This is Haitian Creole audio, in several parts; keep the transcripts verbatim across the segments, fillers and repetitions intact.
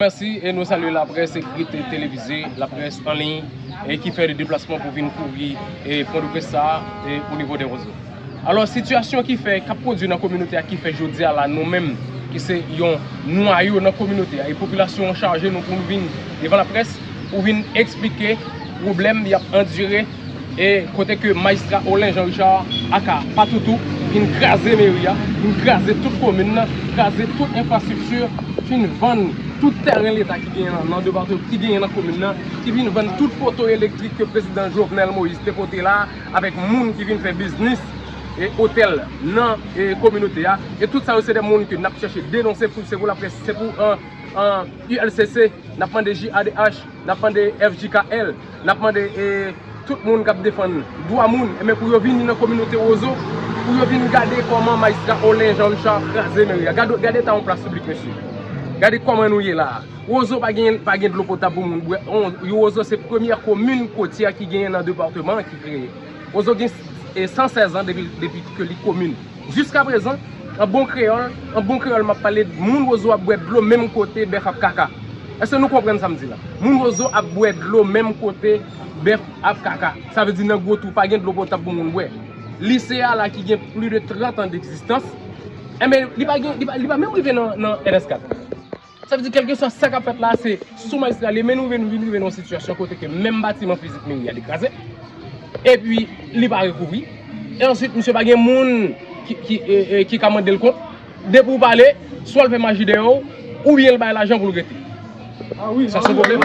Mèsi e nou salye laprès ekrit e televize, laprès an liy e ki fè de deplasman pou vin kouvri e pwen de près sa a e o nivo de Wozo. Alò, sitiyasyon ki fè, k ap pwodui nan kominote a, ki fè jodi a la, nou menm, ki se yon nwayo nan kominote a, e popilasyon an chaje nou pou nou vin devan laprès, pou vin eksplike pwoblèm y ap andire, e kote ke majistra Olen Jean Richard, aka Patoutou, vin kraze meri a, vin kraze tout komin nan, kraze tout enfrastrikti, fin vann tout tèren leta ki genyen nan, nan depatman, ki genyen nan komin nan, ki vin vann tout poto elektrik ke prezidan Jovenel Moïse te pote la, avèk moun ki vin fè biznis e otèl nan e kominote a. E tout sa yo se de moun ke n ap chèche denonse pou, se pou laprès, se pou an, an U L C C, n ap mande J A D H, n ap mande F J K L, n ap mande e tout moun k ap defann dwa moun, enben pou yo vini nan kominote Wozo, pou yo vin gade kòman majistra Olen Jean Richard kraze meri a. Gade, gade eta yon plas piblik, mesye. Gade kòman nou ye la a. Wozo pa gen, pa gen dlo potab pou moun bwè. On, Wozo se premyè komin kotyè ki genyen nan depatman an ki kreye. Wozo gen e, san sèz an depi, depi ke li komin. Jiskaprezan, an bon kreyòl, an bon kreyòl, m ap pale, moun Wozo ap bwè dlo menm kote bèf ap kaka. Èske nou konprann sa m di la? Moun Wozo ap bwè dlo menm kote bèf ap kaka. Sa vle di nan gwo tou, pa gen dlo potab pou moun bwè. Lise a la ki gen plis de trant an degzistans, enben, li pa gen, li pa, li pa menm rive nan, nan N S kat. Sa vle di, kèlkeswa sa k ap fèt la, se sou majistra li, men nou rive, nou vin rive nan yon sitiyasyon kote ke menm batiman fizik meri a li kraze, epi li pa rekouvri. E answit, misye pa gen moun ki, ki, e, e, ki ka mande l kont. Depi w pale, swa l fè maji dèyè w, oubyen l bay lajan pou l rete. Sa se yon pwoblèm.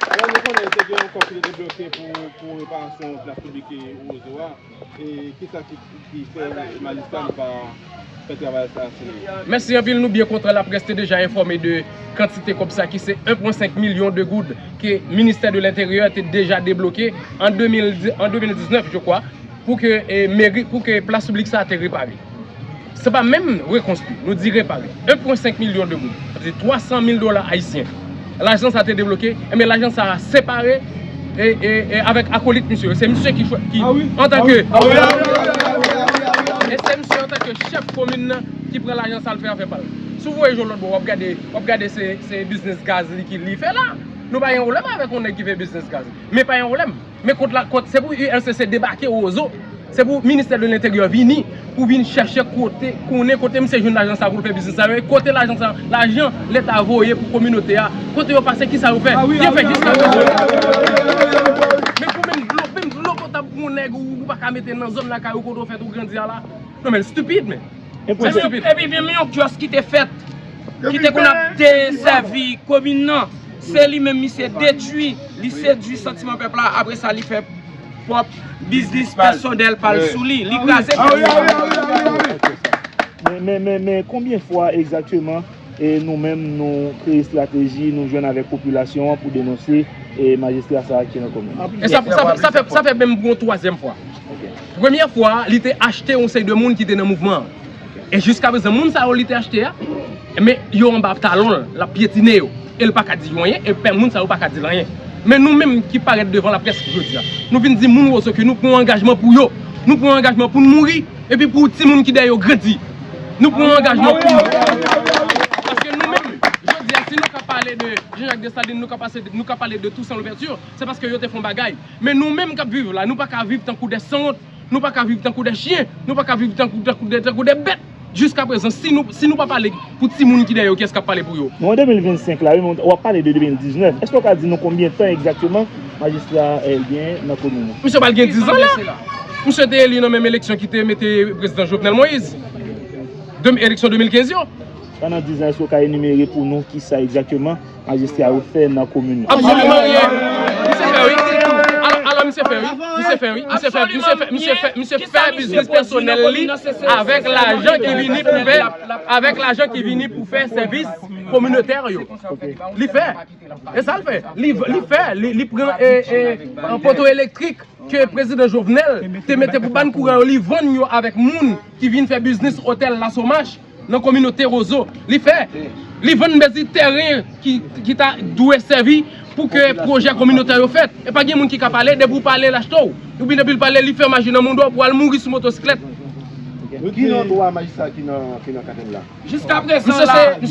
Alò, nou konnen se gen yon kòb ki te debloke pou, pou reparasyon plas piblik Wozo a. E kisa ki, ki fè majistra nou pa fè travay sa sou li? Mèsi anpil, nou byen kontan, laprès te deja enfòme de kantite kòb sa ki se en pwen senk milyon de goud ke ministè de lenteryè te deja debloke an de mil, an de mil diznèf, je crois, pou ke, e, meri, pou ke plas piblik sa te repare. Se pa menm rekonstwi, nou di repare. En pwen senk milyon de goud, sa vle di twa san mil dola ayisyen. Lajan sa te debloke, enben lajan sa separe e, e, e avèk akolit misye. Se misye ki, chwa- ki antanke e se misye antanke chèf komin nan ki pran lajan sa l fè afè pa l. Si w voye je w lòt bò, w ap gade, w ap gade se, se biznis gaz li ki li fè la. Nou pa gen pwoblèm avèk yon nèg ki fè biznis gaz. Men pa gen pwoblèm. Men kot la, kot, se pou U L C C debake Wozo. Se pou ministè de lenteryè vini pou vin chèche kote, konnen kote misye jwenn lajan sa pou l fè biznis sa yo. E kote lajan sa, lajan leta voye pou kominote a, kote yo pase, kisa yo fè? Yo fè jis sa yo bezwen. Men pou menm dlo, menm dlo potab pou yon nèg ou, ou pa ka mete nan zòn lakay ou kote w fèt ou grandi a la. Non, men stupid, men. Epi, epi menm yon kyòs ki te fèt, ki te konn ap desèvi komin nan, se li menm misye detwi, li sedui santiman pèp la, apre sa li fè pwòp biznis pèsonèl pa l sou li, li kraze kay li. Men, men, men, men konbyen fwa egzakteman e nou menm nou kreye estrateji, nou jwenn avèk popilasyon an pou denonse e majistra sa a ki nan komin? E sa, sa, sa, sa fè, sa fè menm pou yon twazyèm fwa. Premyè fwa, li te achte yon seri de moun ki te nan mouvman an. E jiskaprezan, moun sa yo li te achte a, men yo anba talon l, l ap pyetine yo. E l pa ka di yo anyen, e pè moun sa yo pa ka di l anyen. Men nou menm ki parèt devan laprès jodi a, nou vin di moun Wozo ke nou pran yon angajman pou yo. Nou pran yon angajman pou n mouri, epi pou timoun ki dèyè yo grandi. Nou pran yon angajman pou nou. Paske nou menm, jodi a, si nou ka pale de Jean-Jacques Dessalines, nou ka pase, nou ka pale de Toussaint Louverture, se paske yo te fè yon bagay. Men nou menm k ap viv la, nou pa ka viv tankou de sanwont, nou pa ka viv tankou de chyen, nou pa ka viv tankou, tankou de, tankou de bèt. Jiskaprezan, si nou, si nou pa pale pou timoun ki dèyè yo, kiyès k ap pale pou yo? Nou an de mil vennsenk la, wi, men w ap pale de de mil diznèf. Èske w ka di nou konbyen tan egzakteman majistra, eh, gen nan komin nan? Misye pral gen diz an la. Misye te eli nan menm eleksyon ki te mete prezidan Jovenel Moïse. De, eleksyon de mil kenz yo. Pandan diz an, èske w ka enimere pou nou kisa egzakteman majistra yo fè nan komin nan? Absoliman anyen. Misye fè wi. Alò, alò, misye fè wi. Misye fè wi. Misye fè, misye fè, misye fè, misye fè biznis pèsonèl li avèk lajan ki vini pou fè, avèk lajan ki vini pou fè sèvis kominotè yo. Li fè. E sa l fè. Li, li fè. Li, li pran, e, e, an poto elektrik ke prezidan Jovenel te mete pou bann kouran yo, li vann yo avèk moun ki vin fè biznis otèl Lasomach nan kominote Wozo. Li fè, li vann bèzi tèren ki, ki ta dwe sèvi pou ke pwojè kominotè yo fèt. E pa gen moun ki ka pale, depi w pale, l achte w. Oubyen depi l pale, li fè maji nan moun do pou al mouri sou motosiklèt. Nou di non dwa majistra ki nan, ki nan katèl la. Jiska prezan la, depi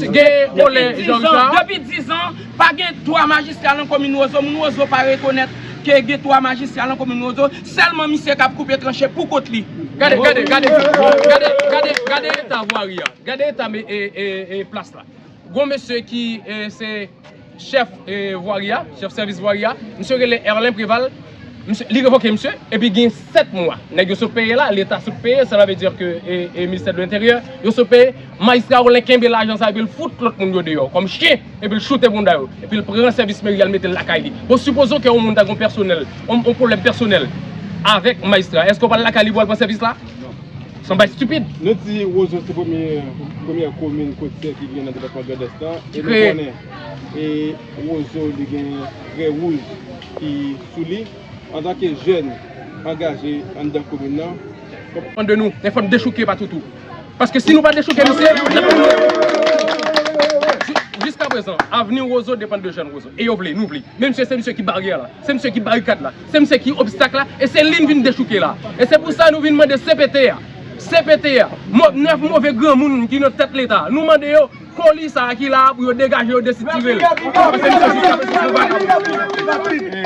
dizan, depi dizan, pa gen dwa majistra nan komin Wozo. Moun Wozo pa rekonèt ke gen dwa majistra nan komin Wozo. Sèlman misye k ap koupe tranche pou kont li. Gade, gade, gade, gade, gade, gade eta vwari a. Gade eta me, e, e, e plas la. Gon mesye ki, e, se chèf, e, vwari a, chèf sèvis vwari a, misye rele Erlen Preval. Misye, li revoke misye, epi gen sèt mwa. Nèg yo sot peye la, Leta sot peye, cela veut dire que, e, e, Ministère de l'Intérieur, yo sot peye, majistra Erlen kenbe lajan sa, epi l fout lòt moun yo deyò, kòm chen, epi l choute bounda yo, epi l pran sèvis meri a, l mete l lakay li. Bon, sipoze ke yon moun ta gon pèsonèl, yon, yon pwoblèm pèsonèl avèk majistra, èske w pral lakay li pou w al pran sèvis la? Se yon bagay estipid. Nou di Wozo se premye, premyè komin kotyè ki gen nan depatman Grandans lan. E nou konnen, e Wozo li gen krè wouj ki sou li. Antanke jèn angaje anndan komin nan. Depann de nou, men fò n dechouke Patoutou. Paske si nou pa dechouke misye, n ap... Ji-, jiska prezan, avni Wozo depann de jèn Wozo. E yo vle, nou vle. Men misye, se misye ki baryè la. Se misye ki barikad la. Se misye ki obstak la. E se li n vin dechouke la. E se pou sa nou vin mande C P T a. C P T a. Mo-, nèf move granmoun ki nan tèt Leta. Nou mande yo, koli sa a ki la a pou yo degaje yo, desitire l. Paske misye jiska prezan se yon vagabon.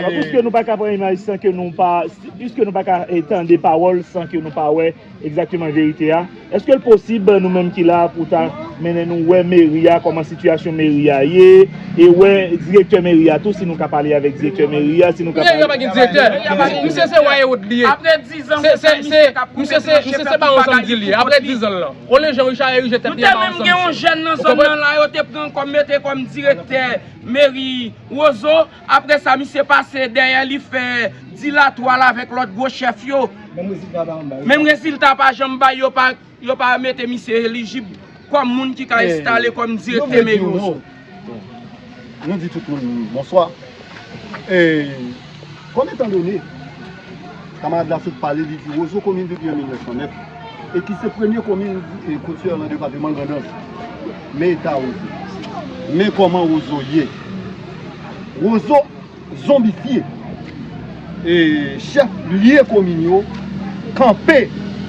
Bon, piske nou pa ka pran imaj san ke nou pa, piske nou pa ka, eh, tande pawòl san ke nou pa wè egzakteman verite a. Èske l posib nou menm ki la pou ta mennen nou wè meri a, kòman sitiyasyon meri a ye, e wè direktè meri a tou, si nou ka pale avèk direktè meri a, si nou ka pale... Meri a pa gen direktè. Misye se wa e wòt li ye. Apre dizan, se, se, se, misye se, misye se pa yon zanmi li ye. Apre dizan lan. Olè Jean Richard erije tèt li anba yon zanmi. Nou te menm gen yon jèn nan zòn nan la, yo te pran kòm, mete kòm direktè meri Wozo. Apre sa, misye pase dèyè li fè dilatwa l avèk lòt gwo chèf yo. Menm rezilta pa janm bay. Menm rezilta pa janm bay, yo pa, yo pa mete misye elijib kòm moun ki ka enstale kòm direktè meri Wozo. Nou di tout moun bonswa. E, kòm etan done, kamarad la sot pale, li di Wozo komin depi an mil nèf san nèf, e ki se premye komin, e, kotyè nan depatman Grandans. Men eta Wozo. Men kòman Wozo ye. Wozo zonbifye. E chèf lye komin yo kanpe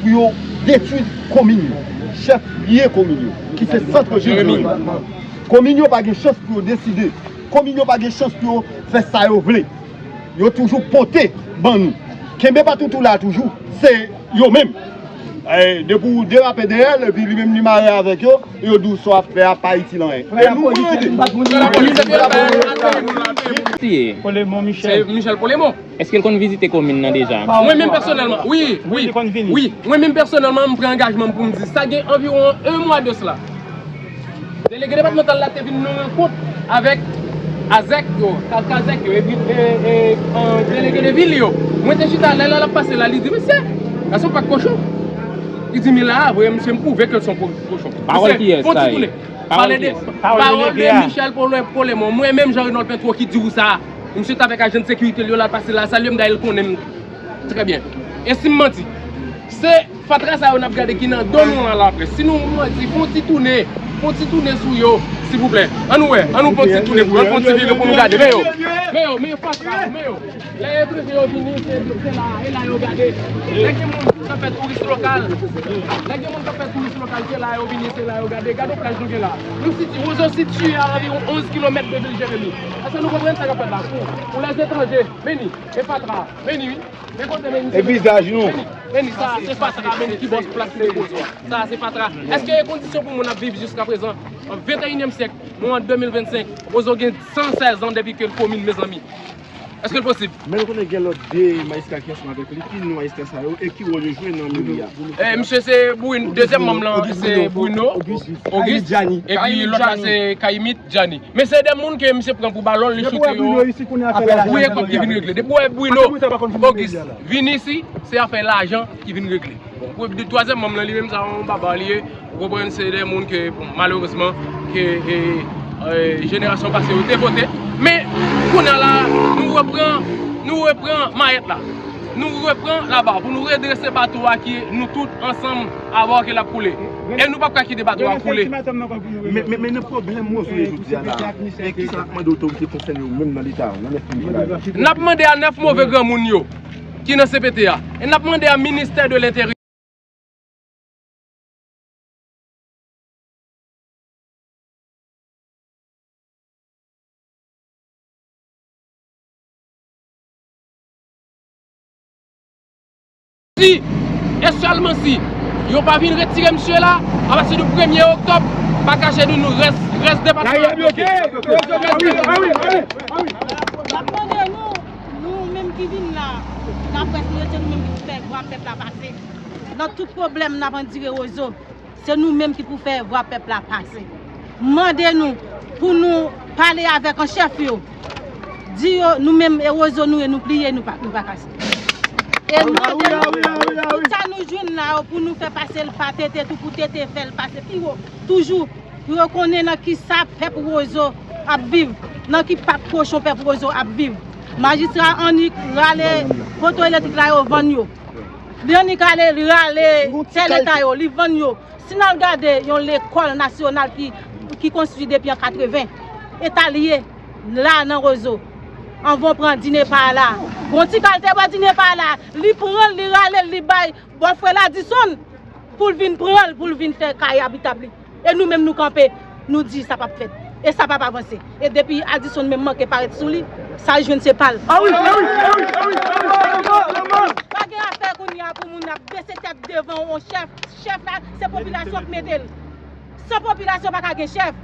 pou yo detwi komin yo. Chèf lye komin yo, ki se sant jereman. Komin yo pa gen chans pou yo deside. Komin yo pa gen chans pou yo fè sa yo vle. Yo toujou pote ban nou. Kenbe Patoutou la toujou, se yo menm. Eh, depi w derape dèyè l, epi li menm li mare avèk yo, yo di w sa w ap fè a pa itil anyen. E nou mande. Polemon Michel. Se Michel Polemon. Èske l konn vizite komin nan deja? Mwen menm pèsonèlman, wi, wi, wi. Mwen menm pèsonèlman, m pran angajman m pou m di, sa gen anviwon yon mwa de sila. Delege depatmantal la te vin nan rankont avèk Azèk yo, Kaz-, Kazèk yo, epi, e, e, e, delege de vil yo. Mwen te chita lè, lè l ap pase la, li di, "Mesye, gason pa kochon." Li di, "Mi la, vre, misye, m pwouve ke l se yon ko-, kochon." Pawòl kiyès sa ye? Pale de, pawòl de Michel Pole-, Polemon. Mwen menm, Jean Renold Pintreau ki di w sa. Misye t avèk ajan de sekirite l yo, l al pase la, salye m, dayè l konnen m trè byen. E si m manti? Se fatra sa yo n ap gade ki nan do nou an la apre. Si nou manti, fè yon ti tounen, fè yon ti tounen sou yo, silvouplè. Ann nou wè, ann nou fè yon ti tounen pou yo, fè yon ti vire pou nou gade. Men yo, men yo, men fatra yo, men yo. Lè etranje yo vini, se, se la, e la yo gade. Lè gen moun k ap fè touris lokal, lè gen moun k ap fè touris lokal, se la yo vini, se la yo gade. Gade plaj nou gen la. Nou siti-, Wozo sitiye a anviwon onz kilomèt de vil Jeremi. Èske nou konprann sa k ap fèt la? Pou, pou lèzetranje, men ni, e fatra, men ni, wi. Men kote men ni, e vizaj nou. Men ni, men ni, sa, se fatra, men ni ki bò plas Wozo a. Sa, se fatra. Èske e kondisyon pou moun ap viv jiska prezan? An venteyinyèm syèk, nou an de mil vennsenk, Wozo gen san sèz an depi ke l komin, mezanmi. Èske l posib? Men nou konnen gen lòt de majistra ki ansanm avèk li. Ki non majistra sa yo e ki wòl yo jwe nan meri a? Eh, misye se Bruno, dezyèm manm lan, se Bruno, Auguste, epi lòt la se Kayimit Djani. Men se de moun ke misye pran pou balon, li choute yo. Wi, e kòb ki vin regle. Depi w wè Bruno, Auguste vin isi, se afè lajan ki vin regle. Bon, pou de twazyèm manm lan, li menm sa yon baba li ye. Ou konprann, se de moun ke, bon, malerezman, ke, e, e, jenerasyon pase yo te vote. Men, kounye a la, nou repran, nou repran mayèt la. Nou repran laba pou nou redrese bato a ki nou tout ansanm avè w ke l ap koule. E nou p ap ka kite bato a koule. Men, men, men nan pwoblèm Wozo ye jodi a la, e kisa n ap mande otorite konsène yo menm nan Leta, nan nèf move granmoun yo ki nan C P T a? E n ap mande a Ministè de Lenteryè. Si, e sèlman si, yo pa vin retire misye la, apati di premye oktòb, pa kache di nou rès, rès depatman an bloke. N ap mande nou, nou menm ki vin la, nan près nou yo, se nou menm ki pou fè vwa pèp la pase. Nan tout pwoblèm n ap andire Wozo, se nou menm ki pou fè vwa pèp la pase. Mande nou pou nou pale avèk an chèf yo. Di yo, nou menm, e Wozo nou ye, nou pliye, nou pa, nou pa kase. E mande nou, tout sa nou jwenn la yo, pou nou fè pase l pa tete, tou pou tete fè l pase pi wo. Toujou, pou yo konnen nan ki sa pèp Wozo ap viv, nan ki pak kochon pèp Wozo ap viv. Majistra annik rale poto elektrik la yo vann yo. Li annik ale rale tè leta yo, li vann yo. Si n al gade yon lekòl nasyonal ki, ki konstwi depi an katreven, eta li ye la nan Wozo. Anvan w pran Dinepa la. Gon ti kal te bò Dinepa la, li pran l, li rale l, li bay bòfrè l Adison pou l vin pran l, pou l vin fè kay abitab li. E nou menm nou kanpe, nou di sa p ap fèt. E sa p ap avanse. E depi Adison menm manke parèt sou li, sa l jwenn se pa l. Pa gen afè kounye a pou moun ap bese tèt devan yon chèf. Chèf la, se popilasyon k mete l. San popilasyon pa ka gen chèf.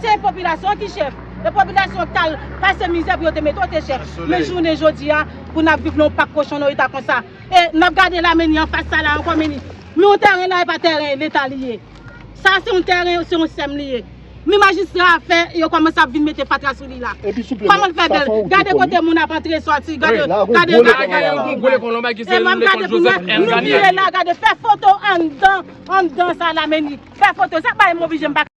Se popilasyon an ki chèf. E popilasyon k t al pase mizè pou yo te mete w te chèf. Men jounen jodi a, pou n ap viv nan yon pak kochon nan eta konsa. E n ap gade la, men ni anfas sa la ankò, men ni. Men yon tèren la, e pa tèren leta li ye. Sa se yon tèren, se yon sèm li ye. Men majistra a fè, yo kòmanse ap vin mete fatra sou li la. Kòman l fè bèl? Gade kote moun ap antre sòti, gade, gade, gade. E m ap gade pou mwen, nou vire la, gade, fè foto anndan, anndan sa la, men ni. Fè foto, sa pa m oblije m pa